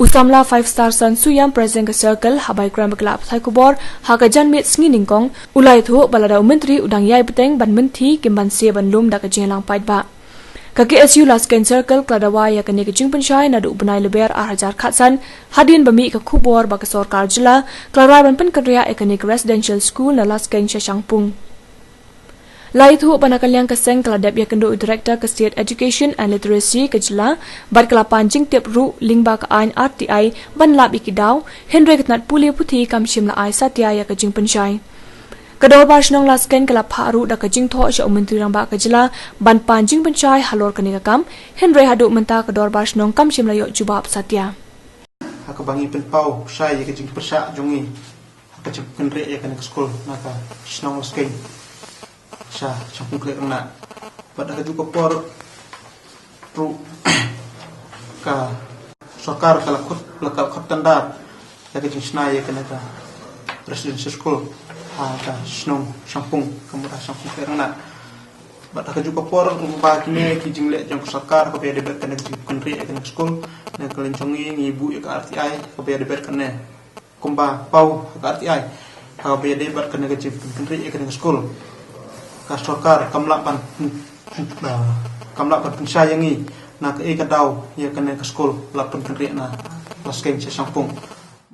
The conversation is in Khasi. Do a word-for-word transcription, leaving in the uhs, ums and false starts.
U samla five star San Suyam, President ka Circle, ha bai kren bad ki lad pathai khubor ha ka janmiet sngi nyngkong, u la ïathuh ba lada u Myntri u dang ïai bteng ban mynthi, kim banse ban lum da ka jingïalang paidbah. Ka K S U Laskeiñ Circle ka la dawa ïa kane ka jingpynshai naduh u bnai Lber ar hajar khatsan, hadien ba mih ka khubor ba ka sorkar jylla ka la rai ban pynkynriah ïa kane ka residential school na Laskeiñ sha Shangpung. La ïathuh ba na ka liang ka seng ka la dep ïakynduh u Director ka State Education and Literacy ka jylla bad ka la pan jingtip ruh lyngba ka aiñ R T I ban lap ïa ki daw, hynrei ka tnat pule puthi kam shym la ai satia ïa ka jingpynshai. Ka Dorbar Shnong Laskeiñ ka la phah ruh da ka jingthoh sha u Myntri Rangbah ka jylla ban pan jingpynshai halor kane ka kam, hynrei haduh mynta ka Dorbar Shnong kam shym la ïoh jubab satia. Ha kaba ngi pynpaw pynshai ïa ka jingpyrshah jong ngi ha ka jingpynkynriah ïa kane ka skul na ka shnong Laskeiñ sha Shangpung Khliehrangbah. Bad ha kajuh ka por ruh ka sorkar ka la khot, la khot tender ïa ka jingshna ïa kane ka residential school ha ka shnong Shangpung, ka mut ha Shangpung Khliehrangbah. Bad ha kajuh ka por ba kine ki jingleh jong ka sorkar kaba ïadei bad kane ka jingpynkynriah ïa kane ka skul, na ka liang jong ngi ngi buh ïa ka R T I kaba ïadei bad kane. Kumba paw ha ka R T I ha kaba ïadei bad kane ka jingpynkynriah ïa kane ka skul, ka sorkar kam lah ban, ah, kam lah ban pynshai ïa ngi na kaei ka daw ïa kane ka skul la pynkynriah na Laskeiñ sha Shangpung.